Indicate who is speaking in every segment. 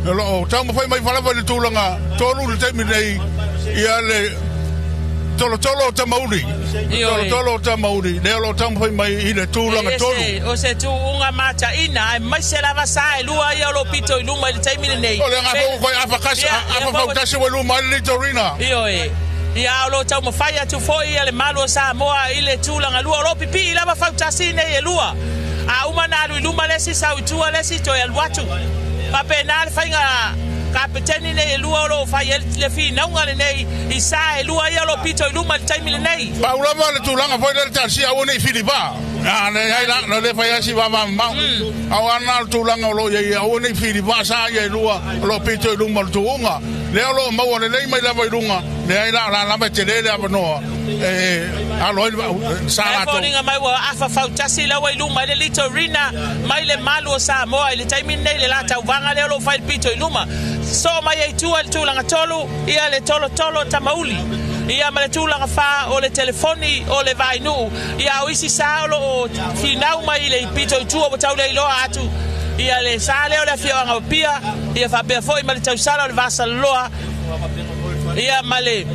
Speaker 1: O lo o taumafai mai lava i le tulaga tolu i le taimi nei, ia le tolotolo o Tamauli. Tolotolo o Tamauli, lea o lo o taumafai mai i le tulaga tolu.
Speaker 2: O se tuuga mataina, aemaise lava sa e lua ia o lo o pito i luma i le taimi lenei.
Speaker 1: O le agaga foi ua toe afa fautasi ua i luma ai le Litorina.
Speaker 2: Ioe. Ia, a o lo o taumafai atu foi le Malu o Samoa i le tulaga lua. O lo o pipii lava fautasi nei e lua. A uma ona alu i luma le isi, sau i tua le isi, toe alu atu. Faapena le faiga a kapeteni nei e lua o lo o fai ai le finauga lenei i sa e lua ia o lo o pito i luma i le taimi lenei.
Speaker 1: Pau lava le tulaga foi lea le talosia aua ne i fili vaa. A leai la, na le fai lava si vavamamao. A o a na le tulaga o lo o i ai, aua ne i fili vaa sa ia e lua o lo o pito i luma o le tuuga. Lea o lo o maua lelei mai lava i luga, leai la, o la lava e tele le avanoa e alo ai le sa
Speaker 2: E
Speaker 1: latou.
Speaker 2: foliga mai ua afa fautasi la ua i luma ai le Litorina mai le malu o Samoa i le taimi lenei i le la tauvaga lea o lo o fai le pito i luma. Sosoo mai ai i tua i le tulaga tolu ia le tolotolo Tamauli ia ma le tulaga fa o le telefoni o le Vainuu ia a o isi sa o lo o finau mai i le pito i tua ua tau le iloa atu ia le sa lea o le afioaga o Apia ia faapea foi ma le tausala o le Vasaloloa ia ma le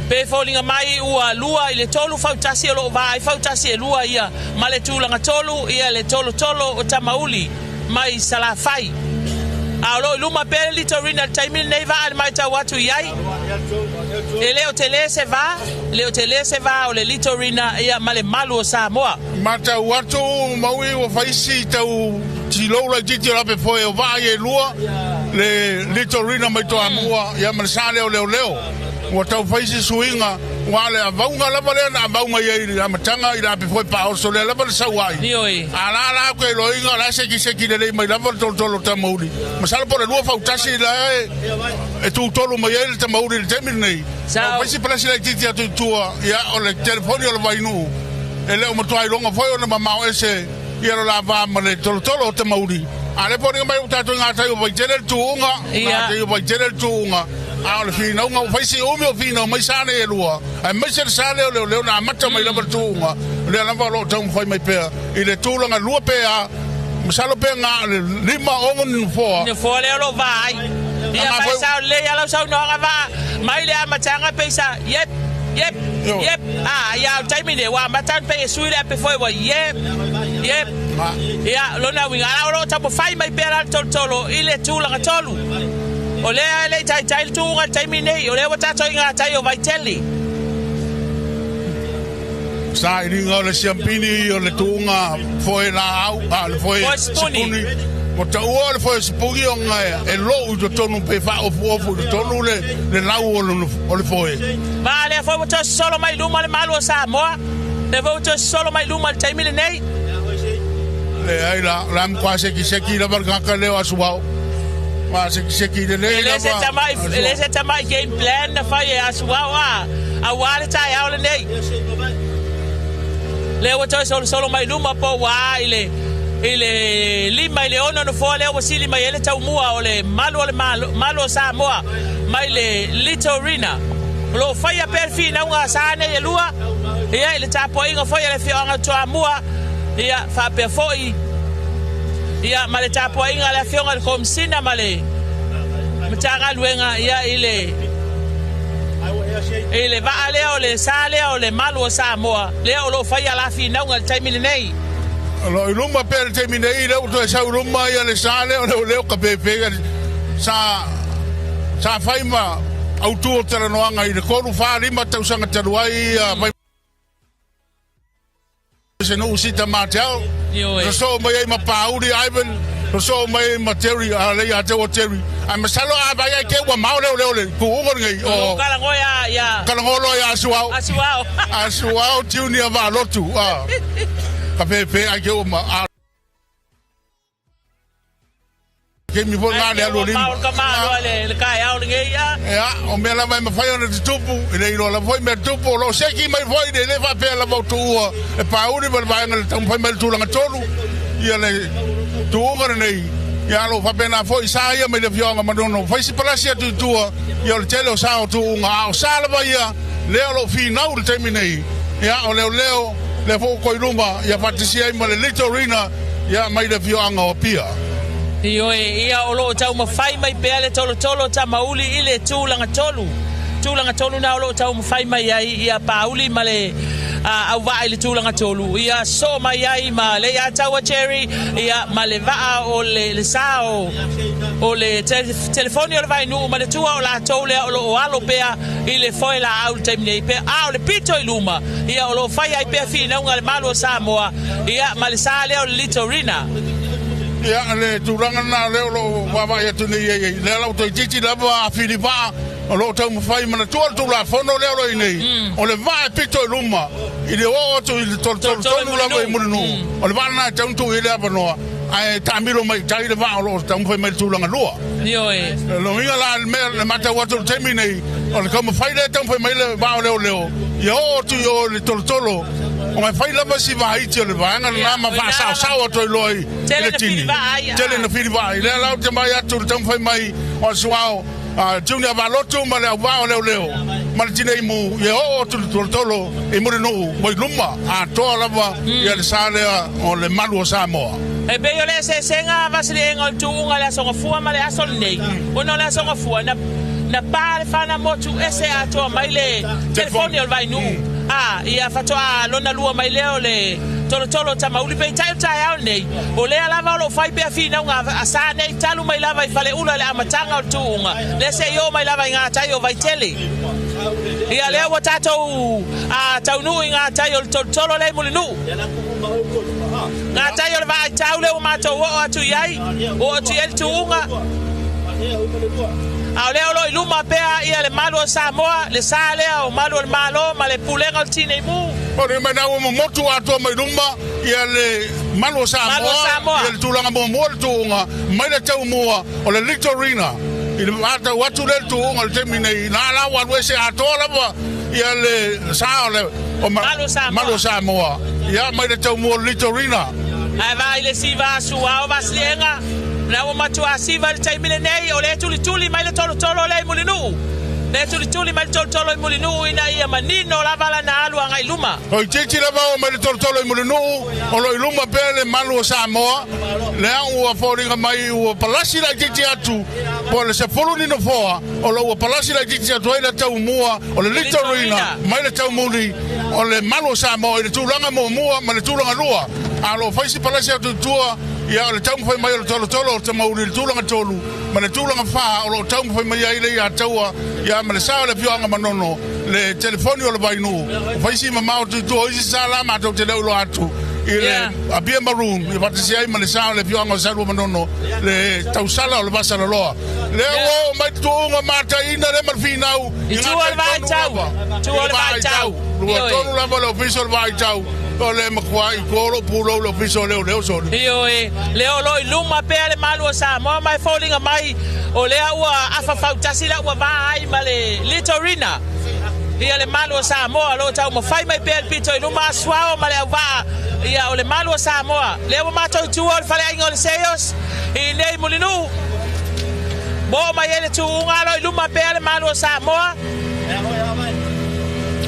Speaker 2: Pe foliga mai ua lua i le tolu fautasi o lo o vaai fautasi e lua ia ma le tulaga tolu ia le tolotolo o Tamauli mai Salafai. A o lo o i luma pea le Litorina i le taimi lenei vaa i le matau atu i ai. E le o tele se va, e le o tele se va o le Litorina ia ma le malu o Samoa.
Speaker 1: Matau atu Maui ua fai si tau tilou laitiiti o lape foe o vaa ia e lua, le Litorina mai Toamua ia ma le sa lea o Leoleo. Ua tau fai si suiga, ua le avauga lava lea na avauga i ai i le amataga i le ape foe paoso lea lava le sau ai. A la la ke iloiga la sekiseki lelei mai lava le tolotolo o Tamauli. Masalo po o le lua fautasi la e tutolu mai ai le Tamauli i le taimi lenei. Tau fai si palasi laitiiti atu i tua, ia o le telefoni o le Vainuu e le o matua iloga foi ona mamao ese ia lo la va ma le tolotolo o Tamauli. A lea foliga mai ua tatou i gatai o Vaitele le tuuga, gatai o Vaitele le tuuga, a o le finauga ua fai si umi o finau mai sa nei e lua, aemaise le sa lea o Leoleo na amata mai lava le tuuga, lea lava o lo o taumafai mai pea i le tulaga lua pe a, masalo pe na o le lima ono ni nofoa.
Speaker 2: Nofoa lea o lo o va ai. Ia ma e sao lelei lava lau saunoaga va mai le amataga pei sa yep, yep, yep, a ia o le taimi nei ua amata ona pei e sui le ape foi ua yep, yep. Ia lona uiga a o lo o taumafai mai pea la le tolotolo i le tulaga tolu. O lea e le i taitai le tuuga i le taimi nei, o lea ua tatou i gatai o Vaitele.
Speaker 1: Sailiga o le siampini o le tuuga foe laau, a o le foe sipuni. Ua taua o le foe sipuni ona e lou i totonu pe faaofuofu i totonu le lau o le foe.
Speaker 2: Ma lea foi ua toe sosolo mai i luma le malu o Samoa, lea foi ua toe sosolo mai i luma i le taimi lenei.
Speaker 1: Leai la, o le a matua sekiseki lava le tagata lea o Asuao. Matua sekiseki lelei lava.
Speaker 2: E le se tamai game plan na fai e Asuao a, aua le taeao lenei. Lea ua toe solosolo mai luma po ua a i le i le lima i le ono nofoa lea ua sili mai ai le taumua o le malu o le malu o Samoa mai le Litorina. O lo o faia pea le finauga a sa nei e lua, ia i le tapuaiga foi a le afioaga o Toamua, ia faapea foi ia ma le tapuaiga a le afioga i le Komesina ma le Matagaluega ia i le I le vaa lea o le sa lea o le malu o Samoa, lea o lo o faia la finauga i le taimi lenei.
Speaker 1: O lo o i luma pea i le taimi nei, lea ua toe sau i luma ia le sa lea o le o Kapepe, sa, sa fai ma autu o talanoaga i le 3, 4, 5 tausaga talu ai ia Se nuu sita ma te ao. Sosoo mai ai ma Pauli Ivan, sosoo mai ai ma Terry, a lei a te o Terry. Ai masalo a vai ai ke ua mao leo leo le tuuga lenei
Speaker 2: o. Kalango ia ia.
Speaker 1: Kalango loa ia Asuao.
Speaker 2: Asuao.
Speaker 1: Asuao Junior Valotu. Ka pepe ai ke ua ma. Taimi foi lena le alu o lima.
Speaker 2: Ai ka malo le le taeao lenei ia.
Speaker 1: Ia, o mea lava e mafai ona tutupu, e le iloa lava foi mea tutupu, o lo o seki mai foi, e le faapea lava o tuua e pāuli ma le vaega le taumafai mai le tulaga tolu, ia le tuuga lenei, ia o lo o faapena foi sa ia mai le afioaga Manono, fai si palasi atu i tua, ia o le tele o sa o tuuga, a o sa lava ia, lea o lo o finau i le taimi nei, ia o leoleo, lea foi ua toe i luma, ia faatasi ai ma le Litorina. ia, mai le afioaga o Apia.
Speaker 2: Ioe, ia, o lo o taumafai mai pea le tolotolo Tamauli i le tulaga tolu. Tulaga tolu na o lo o taumafai mai ai ia Pauli ma le auvaa i le tulaga tolu, ia soo mai ai ma Leiataua Jerry, ia, ma le vaa o le, le sa o, o le telefoni o le Vainuu ma le tua o latou lea o lo o alo pea i le foe laau i le taimi nei pea, a o le pito i luma, ia, o lo o fai ai pea finauga a le Malu o Samoa, ia, ma le sa lea o le Litorina.
Speaker 1: Ia, le tulaga lena lea o lo o vaavaai atu nei ai, lea la ua toeitiiti lava afili vaa o lo o taumafai manatua le Tulafono lea o lo o i nei, o le vaa e pito i luma i le oo atu i le tolutolu tonu lava i Mulinuu, o le vaa lena e tatau ona tuu i ai le avanoa, ae taamilo mai i tai le vaa o lo o taumafai mai i le tulaga lua.
Speaker 2: Ioe.
Speaker 1: O lona uiga la, le mea e matau atu i le taimi nei, o le taumafai lea e taumafai mai le vaa o leoleo ia oo atu i o i le tolotolo, ona e fai lava si vaiti o le vaega lena ma faasaosao atu ai loa i le tini. Tele na fili vaa ai. Lea la ou te vaai atu i le taumafai mai o le suao Junior Valotu ma le auvaa o leoleo ma le tinei mu ia oo atu le tolotolo i Mulinuu ua i luma atoa lava ia le sa lea o le malu o Samoa.
Speaker 2: E pei o le eseesega vasiliega o le tuuga i le Aso Gafua ma le aso lenei, ona o le Aso Gafua na na pa le fana motu ese atoa mai le telefoni o le Vainuu, a ia faatoa lona lua mai lea o le tolotolo o Tamauli. Peitai o le taeao lenei, o lea lava o lo o fai pea finauga a sa nei talu mai lava i Faleula i le amataga o le tuuga lea seia oo mai lava i gatai o Vaitele. Ia lea ua tatou taunuu i gatai o le tolotolo lea i Mulinuu. Gatai o le vaaitau lea ua matou oo atu i ai, oo atu i ai le tuuga. A o lea o lo o i luma pea ia le malu o Samoa, le sa lea o malu o le Malo ma le pulega o le Tinei Mu.
Speaker 1: O le mea ua momotu atoa mai luma ia le malu o Samoa, ia le tulaga muamua le tuuga mai le taumua o le Litorina i le vatau atu lea le tuuga o le taimi nei, na la ua alu ese atoa lava ia le sa o le o malu o Samoa ia mai le taumua o le Litorina.
Speaker 2: Ae vaai le siva a Suao Vasiliega, na ua matua siva i le taimi lenei, o lea e tulituli mai le tolotolo lea i Mulinuu, lea e tulituli mai le tolotolo i Mulinuu ina ia manino lava lana alu agai i luma.
Speaker 1: O itiiti lava o mai le tolotolo i Mulinuu, o lo o i luma pea le malu o Samoa, lea ua foliga mai ua palasi laitiiti atu, po o le 10 ni nofoa, o lo ua palasi laitiiti atu ai le taumua o le Litorina mai le taumuli o le malu o Samoa i le tulaga muamua ma le tulaga lua. A o lo o fai si palasi atu i tua, ia o le taumafai mai o le tolotolo o Tamauli i le tulaga tolu ma le tulaga fa o lo o taumafai mai ai le ia taua ia ma le sa o le afioaga Manono le telefoni o le Vainuu. Ua fai si mamao atu i tua o isi sa la matou te le o iloa atu i le Apia Maroon i faatasi ai ma le sa o le afioaga o Salua Manono le tausala o le Vasalaloa. Lea ua oo mai tuuga mataina lea ma le finau
Speaker 2: i tua o le vaaitau. Tua o le vaaitau.
Speaker 1: Ua tonu lava le ofisa o le vaaitau o le matua i tua o lou pulou le ofisa o leoleo soli.
Speaker 2: Ioe, lea o lo o i luma pea le malu o Samoa ma e foliga mai o lea ua afa fautasi la ua va ai ma le Litorina. Ia le malu o Samoa o lo o taumafai mai pea le pito i luma a Suao ma le auvaa ia o le malu o Samoa. Lea ua matou i tua o le faleaiga o le Seios i nei Mulinuu. Ua oo mai ai le tuuga alo i luma pea le malu o Samoa.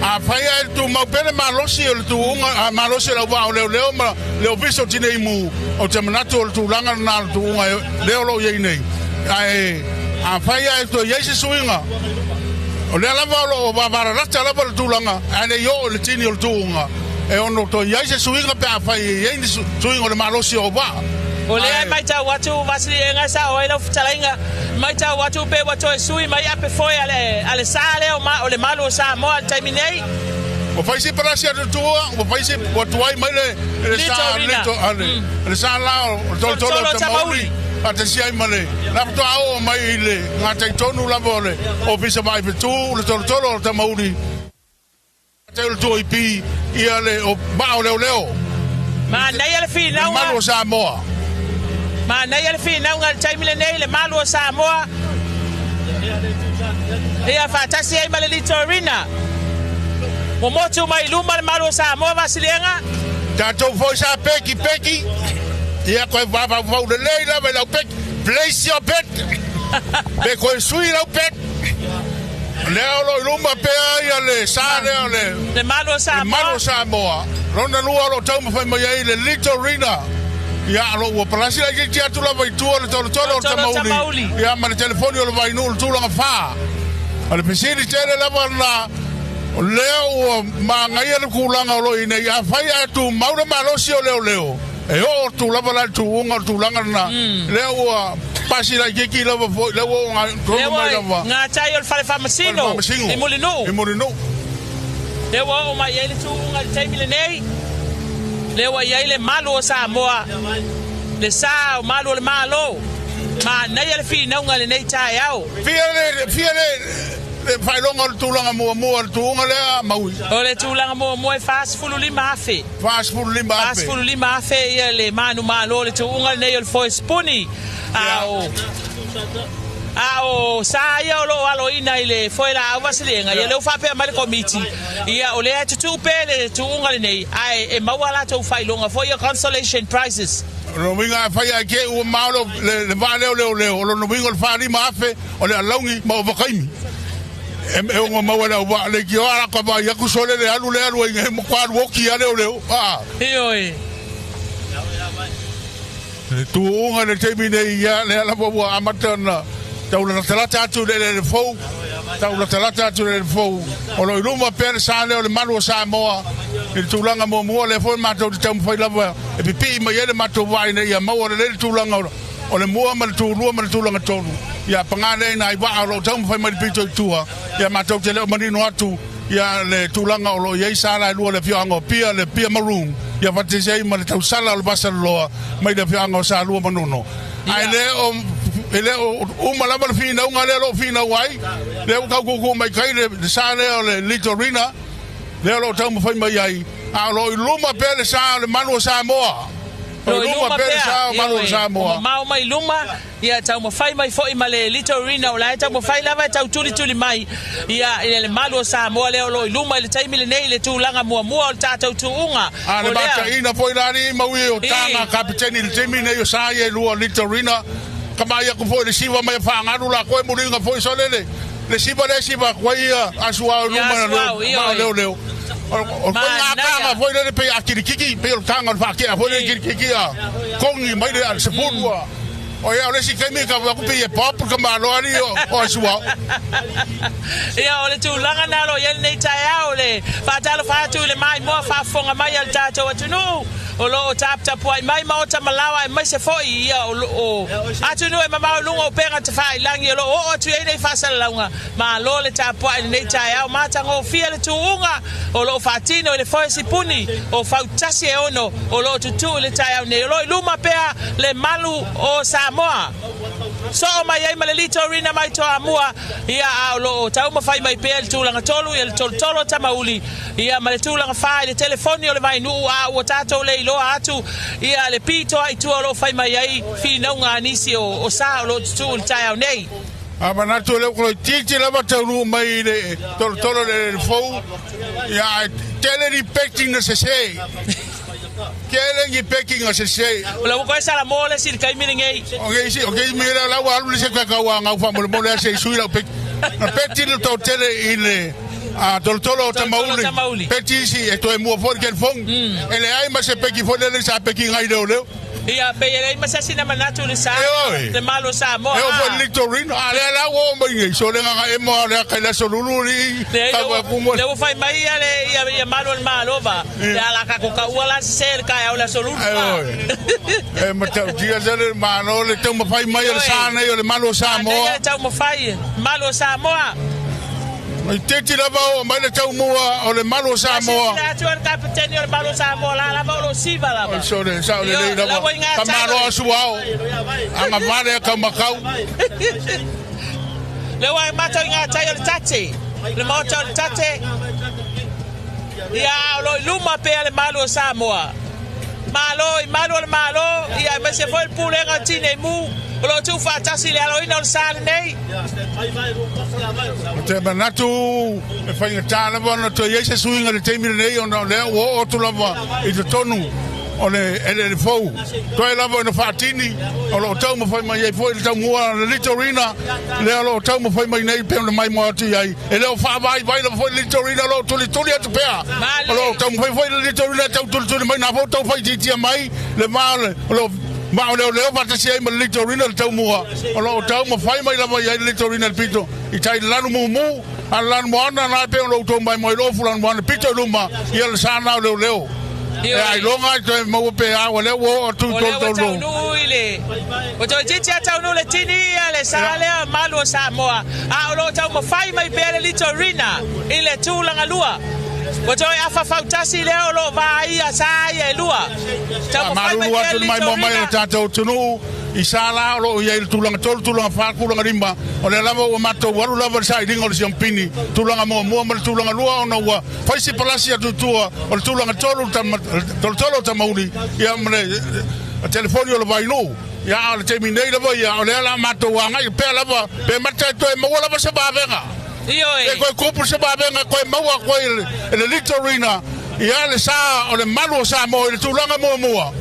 Speaker 1: Afai ae tumau pea le malosi o le tuuga, malosi o le auvaa o leoleo ma le Ofisa o Tinei Mu, ou te manatu o le tulaga lena o le tuuga lea o lo o i ai nei. Ae afai ae toe i ai se suiga, o lea lava o lo o vavalalata lava le tulaga, ae le i oo i le tini o le tuuga, e ono toe i ai se suiga pe afai e i ai ni suiga o le malosi o auvaa.
Speaker 2: O lea e matau atu Vasiliega e sao ai lau fetalaiga, matau atu pe ua toe sui mai ape foe a le, a le sa lea o, ma, o le malu o Samoa i le taimi nei.
Speaker 1: Ua fai si palasi atu tua, ua fai si, ua tuai mai le, le sa, lito, a le, le sa la o le tolotolo o Tamauli, faatasi ai ma le, la faatoa oo mai i le gatai tonu lava o le Ofisa Vaai Fetu, le tolotolo o Tamauli. Tau le tua i pi ia le o vaa o leoleo.
Speaker 2: Manaia le finauga.
Speaker 1: Le malu o Samoa.
Speaker 2: Manaia le finauga i le taimi lenei, le malu o Samoa. Ia faatasi ai ma le Litorina. Ua motu mai i luma le malu o Samoa, Vasiliega.
Speaker 1: Tatou foi sa peki peki. Ia koe vaavauvau lelei lava i lau peki. Place your bet. Pe koe sui lau bet. Lea o lo o i luma pea ia le sa lea o le
Speaker 2: Le malu o Samoa.
Speaker 1: Le malu o Samoa. Lona lua o lo o taumafai mai ai le Litorina. Ia, o lo o ua palasi laitiiti atu lava i tua le tolotolo o le Tamauli, ia ma le telefoni o le Vainuu i le tulaga fa. O le fesili tele lava lena, o lea ua manaia le tulaga o lo o i nei, afai ae tumau le malosi o leoleo, e oo atu lava la i le tuuga o le tulaga lena, lea ua pasi laitiiti lava foi, lea ua oo tonu mai lava.
Speaker 2: Gatai o le fale faamasino i Mulinuu.
Speaker 1: I Mulinuu.
Speaker 2: Lea ua oo mai i ai le tuuga i le taimi lenei, lea ua i ai le malu o Samoa, le sa o malu o le Malo. Manaia le finauga i lenei taeao.
Speaker 1: Fia le, fia le, le faailoga o le tulaga muamua o le tuuga lea, Maui?
Speaker 2: O le tulaga muamua e $45,000.
Speaker 1: $45,000.
Speaker 2: $45,000 ia le manumalo o le tuuga lenei o le foe sipuni. A o. A o sa ia o lo o aloina i le foe laau vasiliega, ia lea ua faapea mai le Komiti, ia o lea e tutuu pea le tuuga lenei, ae e maua a latou faailoga foi ia consolation prizes.
Speaker 1: O lona uiga afai ae te i ua mao le vaa lea o leoleo, o lona uiga o le 4-5 afe o le alauni ma ovataimi e ono maua e le auvaa. Leitioa a latou vaai atu sole le alu lea alu ai nei, matua alu oti lava leoleo.
Speaker 2: Ioe.
Speaker 1: Le tuuga i le taimi nei, ia, lea lava ua amata ona tau latalata atu i le eleele fou, tau latalata atu i le eleele fou. O lo o i luma pea le sa lea o le malu o Samoa i le tulaga muamua, lea foi matou te taumafai lava e pipii mai ai le matou vaa ina ia maua lelei le tulaga o le mua ma le tulua ma le tulaga tolu. Ia, paga lea i nai vaa o lo o taumafai mai le pito i tua, ia matou te le o manino atu Ia le tulaga o lo o i ai sala e lua le afioaga o Apia, le Apia Maroon, ia faatasi ai ma le tausala o le Vasaloloa mai le afioaga o Salua ma Nuno. Ae le o e le o uma lava le finauga lea o lo o finau ai, lea ua tau tuutuu mai tai le sa lea o le Litorina, lea o lo o taumafai mai ai, a o lo o i luma pea le sa o le malu o Samoa.
Speaker 2: O lo o i luma pea le sa o malu o Samoa. Ua mamao mai luma, Ia taumafai mai foi ma le Litorina o la e taumafai lava e tau tulituli mai ia i le malu o Samoa lea o lo o i luma i le taimi lenei i le tulaga muamua o le tatou tuuga.
Speaker 1: A le mataina foi la alii maui o taga kapeteni i le taimi lenei o sa ia e lua Litorina ka vaai atu foi i le siva mai a Faagalu latou e muliga foi sole le le siva lea e siva atu ai ia Asuao i luma o leoleo. O le ituaiga taga foi lele pei a kilikiki pei o le taga o le faatea foi lele kilikiki a kogi mai le sefulu a O ia, o le isi taimi ka aku pei e pop ka malo ali o Asuao.
Speaker 2: Ia, o le tulaga na o lo o i ai lenei taeao, le faatalofa atu i le maimoa faafofoga mai a le tatou atunuu o lo o taputapuai mai maota ma laoa aemaise foi ia o atunuu e mamao i luga o upega tafailagi o lo o oo atu i ai nei faasalalauga. Malo le tapuai i lenei taeao matagofie le tuuga o lo o faatino i le foe sipuni o Fautasi e ono o lo o tutuu i le taeao nei. O lo o i luma pea le malu o Samoa. Soo mai ai ma le Litorina mai Toamua, ia, a o lo o taumafai mai pea i le tulaga tolu, ia le tolotolo o Tamauli, ia, ma le tulaga fa i le telefoni o le Vainuu, a ua tatou le iloa atu, ia, le pitoa i tua o lo o fai mai ai finauga a nisi o sa o lo o tutuu i le taeao nei.
Speaker 1: A manatu o lea ua toeitiiti lava taunuu mai i le tolotolo i le eleele fou, ia ae tele ni peki na sese. Tele ni peki na sese.
Speaker 2: O la ua koe Salamo le isi i le taimi lenei.
Speaker 1: O ke isi, o ke isi mea la ua alu le se kau a ngau faamolemole a se i sui lau peki. Na peti le toatele i le a tolotolo o Tamauli. Peti isi e toe mua foi le telefoni. E leai ma se peki foi lele sa peki ngai leoleo.
Speaker 2: Ia, pei e leai ma se asi na manatu i le sa, le Malo o Samoa.
Speaker 1: E oo foi i le Litorina, a lea la ua oo mai nei, sole gaga emo a lea kai le aso lulu li,
Speaker 2: tau a kumu. Lea ua fai mai ia le, ia, ia Malo o le Malo va, le ala ka ko ka ua la se le kai au le aso lulu.
Speaker 1: E matautia se le Malo le taumafai mai o le sa nei o le Malo o Samoa.
Speaker 2: Le taumafai, Malo o Samoa.
Speaker 1: I teti lava oo mai le taumua o le malu o Samoa.
Speaker 2: Silasila atu le kapeteni o le malu o Samoa la lava o lo siva lava.
Speaker 1: Sole sao lelei lava. Ka malo a suao. Anga vale a kaumakau.
Speaker 2: Le ua matou i ngā tai o le tate. Le maota o le tate. Ia o lo i luma pea le malu o Samoa. Malo i malu o le Malo, ia aemaise foi le Pulega o Tinei Mu o lo o tuufaatasi i le aloina o le sa lenei.
Speaker 1: Ou te manatu e faigata lava ona toe i ai se suiga i le taimi lenei ona o lea ua oo atu lava i totonu o le eleele fou. Toe lava ina faatini, o lo o taumafai mai ai foi le taumua le Litorina, lea o lo o taumafai mai nei pei ona maimoa atu i ai. E le o faavaivai lava foi le Litorina, o lo o tulituli atu pea. O lo o taumafai foi le Litorina e tau tulituli mai, na foi tau faaitiitia mai le va o le, o lo o vaa o leoleo faatasi ai ma le Litorina le taumua. O lo o taumafai mai lava i ai le Litorina i le pito i tai le lanu mumu, a le lanumoana na e pei ona outou maimoa i le ofu lanumoana pito i luma, ia le sa na o leoleo. E ailoga e toe maua pe a, ua lea ua oo atu i
Speaker 2: O lea ua
Speaker 1: tolutolu.
Speaker 2: taunuu i le Ua toeitiiti lava taunuu le tini ia le sa lea o malu o Samoa, a o lo o taumafai mai pea le Litorina i le tulaga lua. Ua toe afa fautasi lea o lo o vaai sa ia e lua. Taumafai mai
Speaker 1: Faamalulu
Speaker 2: pea
Speaker 1: atu
Speaker 2: le
Speaker 1: le maimoa mai a le
Speaker 2: Litorina.
Speaker 1: tatou atunuu i sa la o lo o i ai le tulaga tolu, tulaga fa, tulaga lima. O lea lava ua matou alu lava i le sailiga o le siampini, tulaga muamua ma le tulaga lua, ona ua fai si palasi atu i tua o le tulaga tolu, le tolotolo o Tamauli, ia ma le telefoni o le Vainuu. Ia, a o le taimi nei lava ia, o lea la matou agai pea lava, pe mata e toe maua lava se vavega.
Speaker 2: Ioe.
Speaker 1: Pe toe tupu se vavega e toe maua atu ai e le Litorina, ia le sa o le malu o Samoa i le tulaga muamua.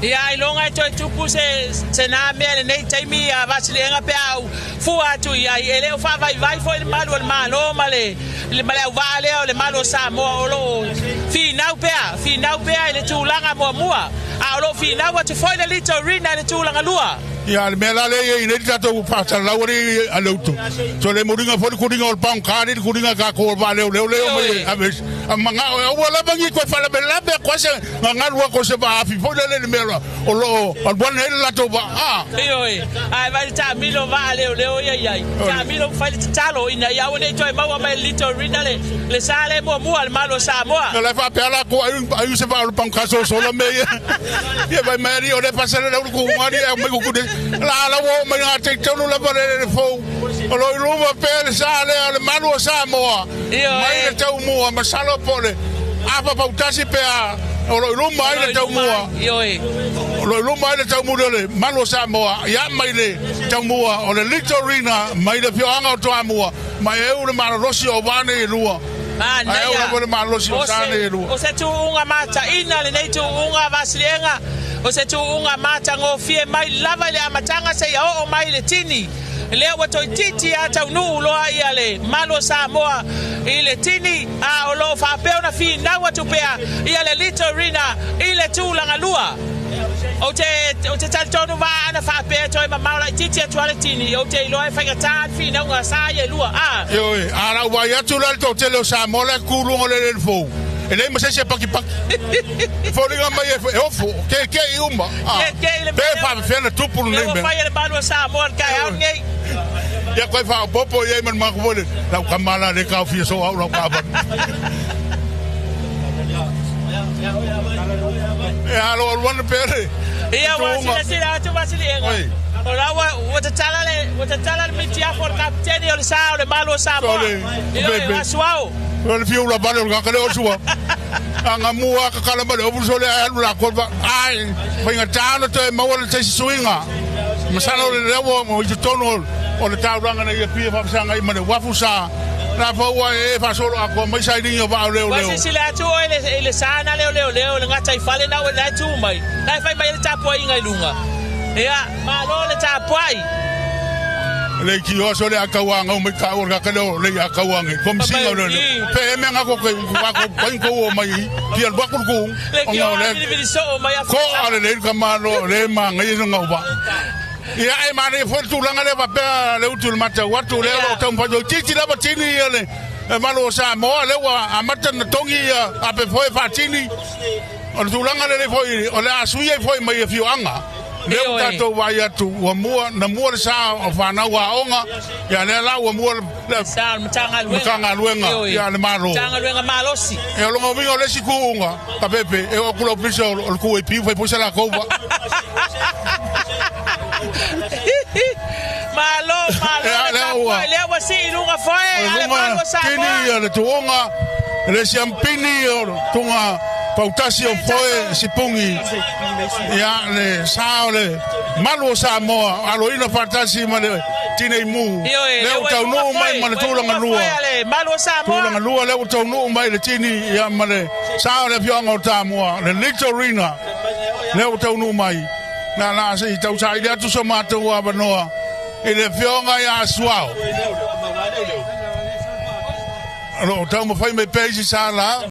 Speaker 2: Ia, ailoga e toe tupu se, se na mea i lenei taimi a Vasiliega pe a ou fua atu i ai. E le o faavaivai foi le malu o le Malo ma le, ma le auvaa lea o le malu o Samoa o lo o finau pea, finau pea i le tulaga muamua, a o lo o finau atu foi le Litorina i le tulaga lua.
Speaker 1: Ia, le mea la lea e i ai nei le tatou faasalalau alii a le utu, so le muliga foi le kuliga o le pagota alii le kuliga a tatou o le vaaleoleo lea e omai e ave a manao e aua lava ni toe faalavelave atu ai se gagalu atu o se vaafi foi lele i le mea o lo o alualu ai le latou vaa.
Speaker 2: Ioe, ae vaai le taamilo vaa leoleo ia i ai. Taamilo ma fai le tatalo ina ia aua ne i toe maua mai e le Litorina le, le sa lea muamua a le Malo o Samoa.
Speaker 1: O la e faapea latou ai, ai se vaa o le pagota sosola mea ia. Ia vai mai alii o lea faasalalau le kuuga alii ae omai kukune. La la ua oo mai ngā teitonu lava le le fou. O lo o i luma pea le sa lea o le malu o Samoa. Mai le taumua masalo po o le afa fautasi pe a o lo o i luma ai le taumua. O lo o i luma ai le taumuli o le malu o Samoa ia mai le taumua o le Litorina mai le afioaga o Toamua ma e eu le malolosi o vaa nei e lua. Ae eu lava le malolosi o sa nei e lua.
Speaker 2: O se tuuga mataina lenei tuuga Vasiliega, o se tuuga matagofie mai lava i le amataga seia oo mai i le tini. Lea ua toeitiiti a taunuu loa ia le malu o Samoa i le tini, a o lo o faapea ona finau atu pea ia le Litorina i le tulaga lua. Ou te, ou te talitonu vaa ana faapea e toe mamao laitiiti atu a le tini, ou te iloa e faigata le finauga a sa ia e lua, a.
Speaker 1: Ioe, a lau vaai atu la i le toatele o Samoa la e tu i luga o le eleele fou, e leai ma se isi e pakipaki. E foliga mai e ofo, keekei uma. Pe faapefea ona tupu lenei mea.
Speaker 2: Lea ua fai e le malu o Samoa le taeao lenei.
Speaker 1: Ia koe faaopoopo i ai ma le matou foi le lau tama la le taofia soo au lau taavale. E alo alu ana pea le
Speaker 2: Ia ua silasila atu Vasiliega. O la ua ua tatala le ua tatala le mitiafu o le kapiteni o le sa o le malu o Samoa. Ioe, o Asuao.
Speaker 1: O le fiu la vale o le tagata lea o Sua. A mua a kakala ma le ofu sole ae alu latou va ai faigata ona toe maua le taisi suiga. Masalo o le lea ua i totonu o le taulaga nei e fia faafesagai ma le uafu sa la fau ai e faasolo atoa mai sailiga o vaa o
Speaker 2: leoleo. Ua silasila atu oe i le sa na lea o leoleo i le gataifale na ua e tu mai, la e fai mai ai le tapuaiga i luga. Ia, malo le tapuai.
Speaker 1: Le itioa sole a tauagau mai taua le tagata lea o le ia tauage komisiga o leoleo. Pe e mea ngako ke wako pai ko o mai fia alu atu le ku
Speaker 2: Le
Speaker 1: ona o
Speaker 2: kioa
Speaker 1: le
Speaker 2: vilivili soo mai
Speaker 1: ko
Speaker 2: Afurisa.
Speaker 1: a lelei le tamaloa le manaia se gauva. Ia e manaia foi le tulaga lea faapea le utu i le matau atu lea o lo o taumafai toeitiiti lava tini ia le malu o Samoa lea ua amata ona togi ia ape foi e faatini. O le tulaga lelei foi o le a sui ai foi mai afioaga lea ua tatou vaai atu ua mua na mua le sa o fanau aoga ia lea la ua mua le
Speaker 2: sa o le Matagaluega,
Speaker 1: Matagaluega ia le Malo.
Speaker 2: Matagaluega malosi.
Speaker 1: E o lona uiga o le isi tuuga ka pepe e oo atu le ofisa o le QAP fai foi se latou vaa.
Speaker 2: Malo, malo le tapuai, lea ua sii i luga foe a le Malo o Samoa.
Speaker 1: Tini ia le tuuga, le siampini o le tuuga pautasi o foe sipungi, ia le sa o le malu o Samoa, aloina faatasi ma le tinei mu. Lea ua taunuu mai ma le tulaga lua. Tulaga lua lea ua taunuu mai le tini ia ma le sa o le afioaga o Tamua, le Litorina. Lea ua taunuu mai, na la se i tausaili atu so matou avanoa i le afioga ia Suao. O lo o taumafai mai pea isi sala.